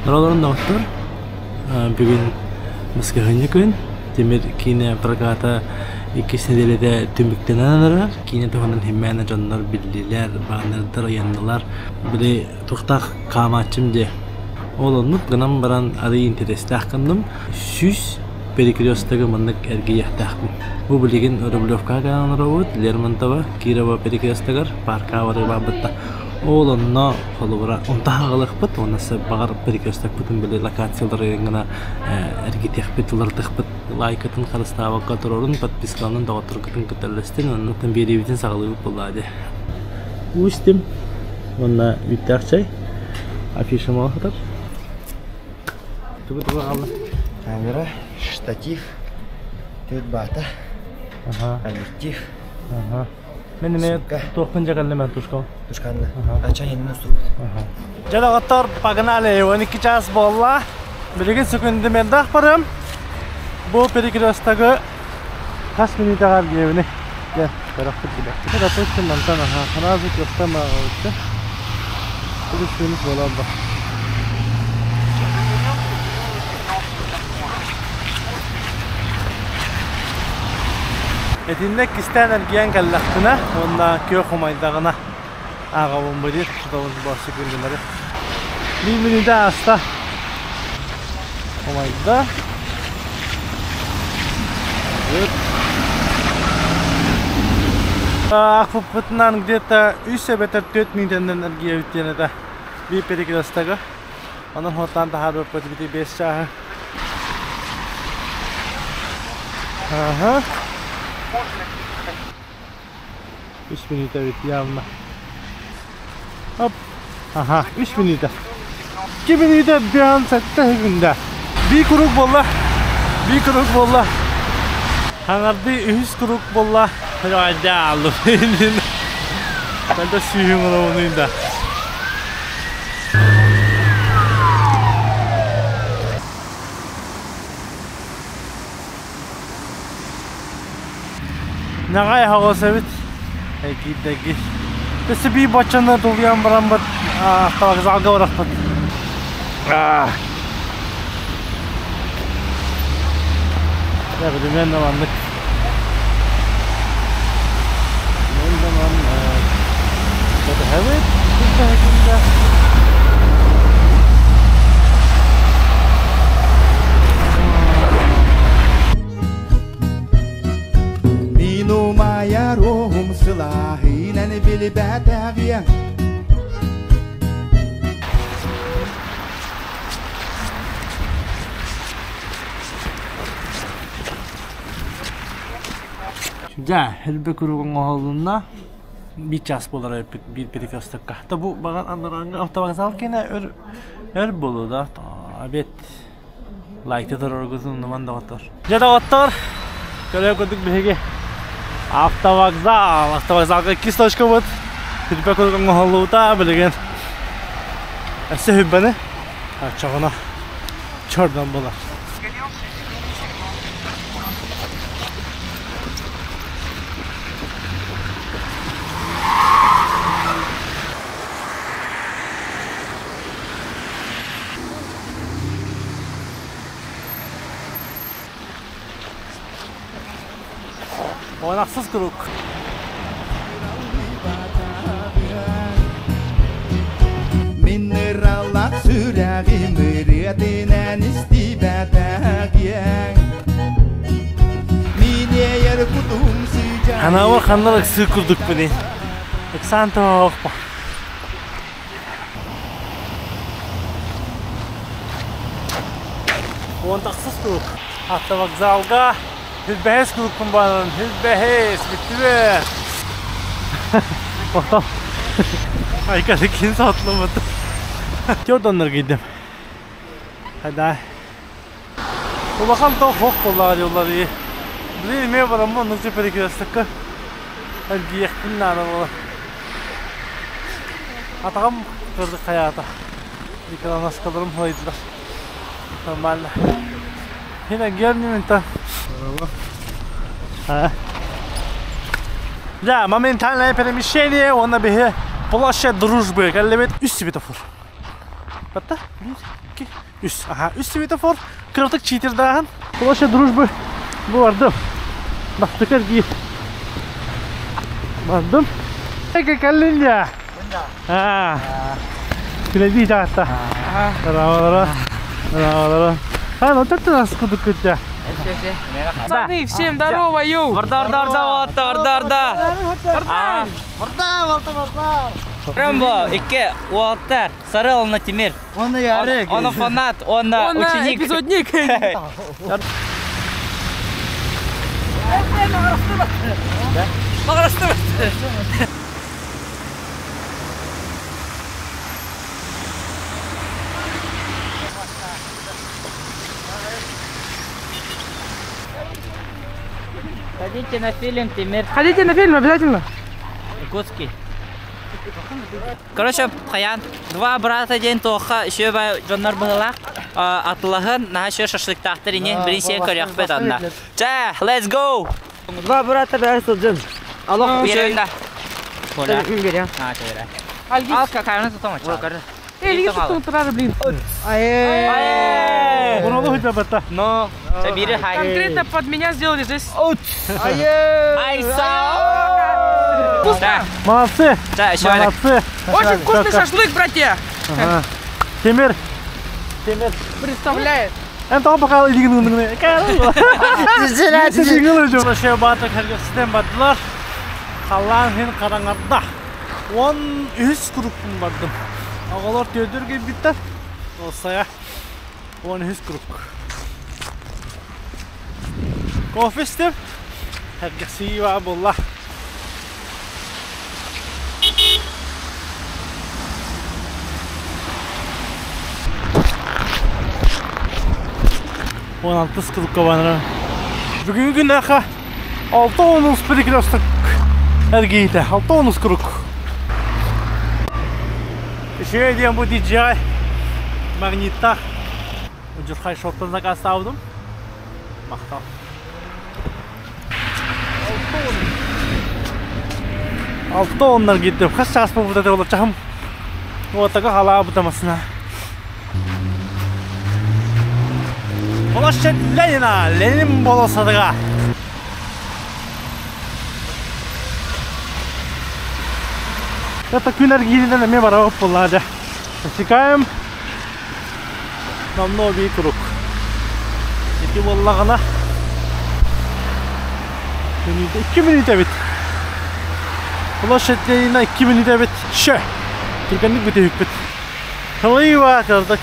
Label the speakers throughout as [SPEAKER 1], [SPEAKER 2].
[SPEAKER 1] Олорон доҕоттор, бүгүн баскыһыанньа күн, Тимир киинэ проката иккис нэдиэлэтэ түмүктэнэн эрэр. Киинэ туһунан химмээнэ дьоннор биллилэр, баннердар ыйаннылар. Били туохтаах хаамааччым дии. Ол оннук гынан баран арый интэриэстээх гынным. 100 перекрестогы маннык эргийиэхтээхпин. Бу билигин Рублевкаҕа кэлэн олоробут, Лермонтова, Кирова перекрестогар паркаҕа барыы баарбытта. Ол онно холобура онто аҕалыахпыт уонна баҕар перекрестокпытын били локациялары гына эргитиэхпит, уларытыахпыт. Лайкатын харыстаабакка турорун, подпискаланан доҕотторгутун кытта үллэстин, оннуттан биэриибитин саҕалыыбыт буоллаа дии. Уу истим уонна үүттээх чай. Афиша сытар. Тугу тугу аҕалла?
[SPEAKER 2] Камера, штатив, төрт баата, объектив.
[SPEAKER 1] Ага. Мен эме туохпун дьэ тушкал.
[SPEAKER 2] Тушканна. Ача хиннен устубут.
[SPEAKER 1] Дьэ доҕоттор, погнали, 12 час буолла. Билигин секундомердаах барым. Бу перекрестогы хас мүнүүтэҕэ эргийэбиний? Дьэ, көрөхпүт билэхпит. Допустим, мантан аха, сразу киоскам ааҕабытты. Плюс-минус буолар ба. Итиннэ иккистээн эргийэн кэллэхпинэ уонна күөх умайдаҕына ааҕабын бу диир тутабын бу секундалары. Биир мүнүүтэ ааста. Умайда. Аахпыппытынан где-то үс эбэтэр түөрт мүнүүтэннэн эргийэбит диэн этэ. Биир перекрестогы. Онон хуоттаан таһаарбыппыт бити биэс чааһы. Ага. Үс мүнүүтэ эбит явно. Оп. Аха, үс мүнүүтэ. Икки мүнүүтэ биан сэттэ секунда. Биир круг буолла. Биир круг буолла. Хаҥардыы үһүс круг буолла. Айдаалым. Мен сүүһүн олоҕунуйда. Да. Наҕай аһаҕас эбит. Эргийдэргий. Өссө биир баччаны тулуйан бараммыт автовокзалга барахпыт. Дьэ, билимиэн маннык. Кэтэһэбит. Күн
[SPEAKER 3] Мин умайар уоһум сылааһынан билбэтэҕиэ
[SPEAKER 1] Дьэ, элбэ куруук оҥоһулунна. Биир час буолар эбиппит биир перекрестокка. Да бу баҕар анарааҥҥы автовокзал киэнэ өр өр буолуо да. Обед лайкта тураргытын умнуман доҕоттор. Дьэ доҕоттор, көрөр курдук биһиги автовокзал, автовокзалга иккис точкабыт. Түрбэ курдук оҥоһуллубута билигин өссө хүббэни оччоҕуна чордон булар. Оонахсыз круг.
[SPEAKER 3] Мин ыралаах сүрэҕим ырыатынан истибэтэҕиэҥ Мин иэйэр кутум сыдьаайын
[SPEAKER 1] Ханаабар ханна ыксыы курдукпун Ыксаан тоһоохпо. Уон тахсыс круг. Автовокзалга Хүлбэһэс курукпун баанан, хүлбэһэс, бүттүбэ. Охто. Айкасы кин саатламат. Төрт кийдим. Хайда. Улахан тоох хоох буоллаҕа дьыллар ии. Блин, эмиэ бараммын оннук перекрестокка эргийиэхпин наада буолар. Атаҕым кырдык хайаата. Икроноскаларым һылайдылар. Нормально. Хина гернимента. Да, моментальное перемещение, уонна биһи площадь дружбы кэллибит үс светофор. Батта, 1, 2, 3. Аха, 3 светофор. Кыратык читердааһын. Площадь дружбы бу бардым. Бастакы эргиир. Бардым. Эке кэллин дьэ. Аа. Күлэдии таатта. Браво, браво. А, ну так ты нас кудук күттэ.
[SPEAKER 4] Пацаны, всем здорово, йоу!
[SPEAKER 5] Орда, орда, орда, орда, орда, орда.
[SPEAKER 2] Орда, орда, орда.
[SPEAKER 5] Рэмбо, икки уолаттар, Сары онно Тимир.
[SPEAKER 2] Он Ярик.
[SPEAKER 5] Он фанат, он
[SPEAKER 4] Он
[SPEAKER 5] ученик.
[SPEAKER 4] эпизодник.
[SPEAKER 5] Ходите на фильм Тимир
[SPEAKER 4] Ходите на фильм обязательно.
[SPEAKER 5] Якутский. Короче, Хаян, два брата день тоха, еще дьоннор быһылаах атылаһын, наһаа еще шашлыктаахтар ини, бирин сиэн көрүөхпүт онно. Чэ, let's go!
[SPEAKER 2] Два брата бәрі сылдьын. Алох
[SPEAKER 5] Биэрэн да. Коля.
[SPEAKER 2] Берем.
[SPEAKER 5] А, чөйрэ.
[SPEAKER 4] Альгиз.
[SPEAKER 5] Ал какая тутама
[SPEAKER 4] Эй, Ильгиз тут блин.
[SPEAKER 5] Ай!
[SPEAKER 1] Ону хыта батта.
[SPEAKER 5] Но, чэ бири хай.
[SPEAKER 4] Конкретно под меня сделали здесь.
[SPEAKER 5] Айса!
[SPEAKER 4] Вкусно!
[SPEAKER 1] Молодцы.
[SPEAKER 5] Чэ, еще
[SPEAKER 1] Молодцы.
[SPEAKER 4] Очень вкусный шашлык, братья!
[SPEAKER 1] Ага. Тимир. Тимир.
[SPEAKER 4] Представляет.
[SPEAKER 1] Эн тоҕо пока илигин ылыныгын. Кэрэ. баата кэргэхситэн бардылар. Халлаан хин хараҥарда. 13 курукпун бардым. Оҕолор түөдүр кэлбиттэр. Олсая 13 курук. Кофе истим. Кэргэхсии баа буолла. Он алтыс курукка барар. Бүгүҥҥү күннээххэ 6 10 перекресток эргийдэ. 6 10 круг. Еще диэн бу DJI магниттах. Удьурхай шоттан заказтаабытым. Махтал. 6 оннар киирдим. Хас чаас буолбута этэ буолар чаһым. Уотага халаабыта масына. Площадь Ленина, Ленин болуоссатыгар. Это күн эргииринэн эмиэ барабыт буоллаҕа дьэ. Засекаем. Номнуо биир круг. Ити буоллаҕына мүнүүтэ 2 мүнүүтэ эбит. Площадь Ленина 2 мүнүүтэ эбит. Шө. Түргэнник бүтүһүкпүт. Тылыйба кырдык.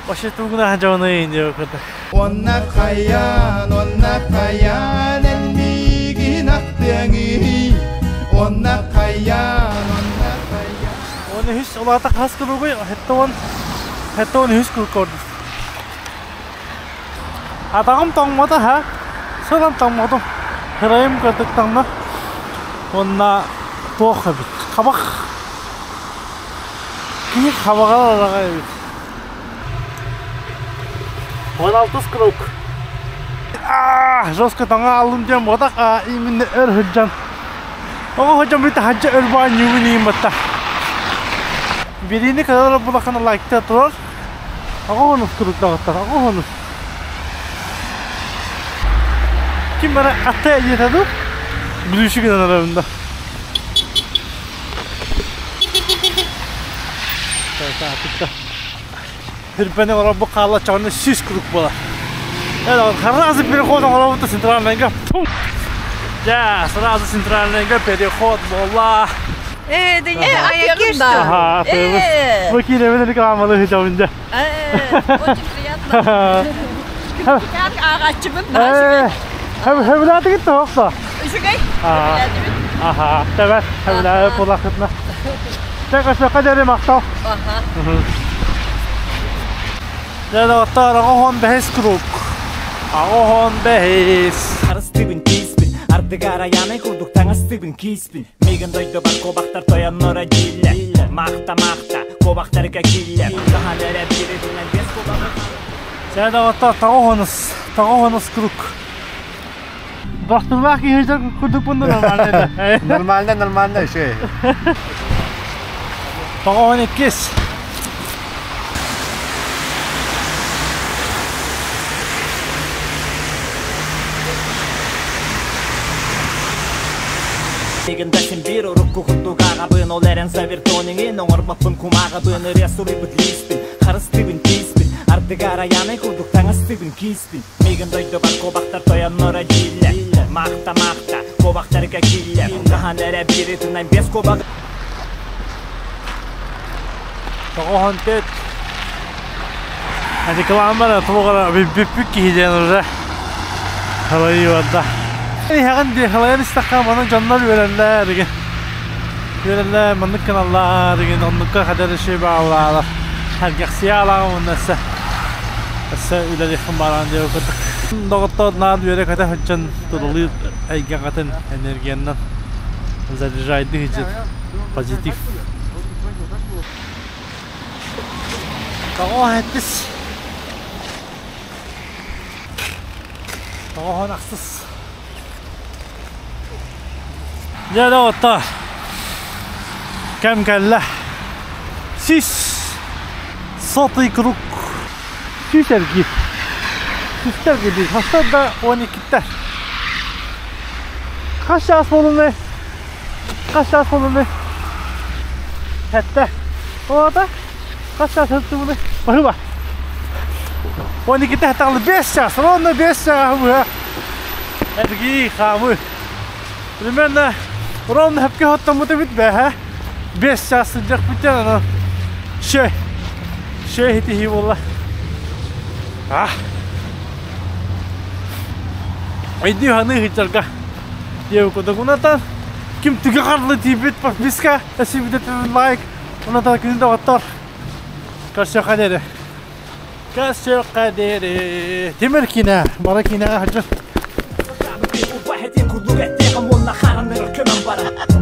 [SPEAKER 1] Вообще тугуна дьону диye кырдык.
[SPEAKER 3] Онна хайан, онна хайан, эн миигин ахтыаҥый. Онна хайан, онна хайан.
[SPEAKER 1] 13 улаата хас кругуй? 70 73 круг көрдүм. Атаҕым тоҥмото ха. Сылан тоҥмотум. Хырайым кырдык тоҥно. Онна туох эбит. Хабах. Киһи хабаҕар араҕа эбит. 16 круг. А, жестко тоҥо аллым диэн буотах, а именно өр сылдьан. Оҕо сылдьан бүт ханча өр баан ньуугун иин батта. Бириини кыра булахана лайкта турар. Аҕа хонус круг даҕаттар, аҕа хонус. Ким бара атта эйиэтэ ду? Бүлүүшү гынан арабында. Хүрбэни оробу хаала чаҕына 100 круг буолар. Сразу переход оҥоробут центральныйга. Дьэ, сразу центральныйга переход буолла.
[SPEAKER 6] Э, да не, а я
[SPEAKER 1] Ага,
[SPEAKER 6] кишта.
[SPEAKER 1] Бу кииребин рекламалы сылдьабын дьэ.
[SPEAKER 6] Очень приятно. Как ааҕааччыбын.
[SPEAKER 1] Хөбүлээтигит тоохто.
[SPEAKER 6] Үчүгэй.
[SPEAKER 1] Аха, тэбэр, хөбүлээ булахытна. Чэ, көсөккө дери махтал.
[SPEAKER 6] Ага.
[SPEAKER 1] Дьэ, доҕоттоор, 85 круг. 85.
[SPEAKER 7] Арыстыбын киспин, ардыгар аянай курдук таҥастыбын киспин. Миигин дойдубар куобахтар тойонноро дииллэр. Махта махта, куобахтарга киллэр. Хаһан эрэ бииринэн бес куобаҕы
[SPEAKER 1] Дьэ, доҕоттоор, тоҕус 90 круг. Бастылаах киһи курдук бунду нормально.
[SPEAKER 2] Нормально, нормально, еще.
[SPEAKER 1] 92.
[SPEAKER 7] Мигин да син биир урукку курдук ааҕабын Ол эрэн завертониҥин оҥорбоппун кумааҕыбын Ырыа суруйбут лииспин, харыстыыбын тииспин Ардыгар айаанай курдук таҥастыыбын кииспин Мигин дойдубар куобахтар тойонноро дииллэр Маахта маахта, куобахтарга кииллэр Хаһан эрэ биир ытынан биэс куобаҕы
[SPEAKER 1] Тоҕоһон тет. Рекламара туоҕара бүппүт киһи диэн уже халайыы барда. Иһэҕин дии халайан истэххэ манан дьоннор үөрэллэр деген. Үөрэллэр маннык гыналлар деген оннукка хадар иши баалаалар. Сэргэхсийэ алааҕым уонна өссө өссө үлэлиэххин баҕараҕын диэбит курдук. Доҕоттоор наар үөрэ-көтө сылдьан тулалыыр эйгэҕитин энергиянан заряжайдыы сылдьын позитив. Тоҕо эттис? Тоҕоһон ахсыс. Дьэ доҕоттоор, кэм кэллэ. Сис сотый круг. Сүүс эргиир. Сүүстэр эргиир. Хастар да он иккиттэр. Хас чаас буолунай? Хас чаас буолунай? Сэттэ. Ота? Хас чаас сылтыбыный? Баһыба. Он иккитэ хатаҕылы 5 чаас. Ровно 5 чаас быһа. Эргии хаамыы. Примерно ровно хөпкө хоттоммут эбит бэһэ. 5 чаас сылдьахпыт онон шө шө хитиһии буолла. А. Өйдүү саныы сылдьарга диэбит курдук. Унатан ким түгэ харлы тиийбит подписка, эсибитетин лайк, унатан күнү доҕоттор. Көрсүөххэ диэри. Көрсүөххэ диэри. Тимир киинэ, бары киинэҕэ сылдьын.
[SPEAKER 7] Курдук этиэҕим уонна харанныгар көмөн барар.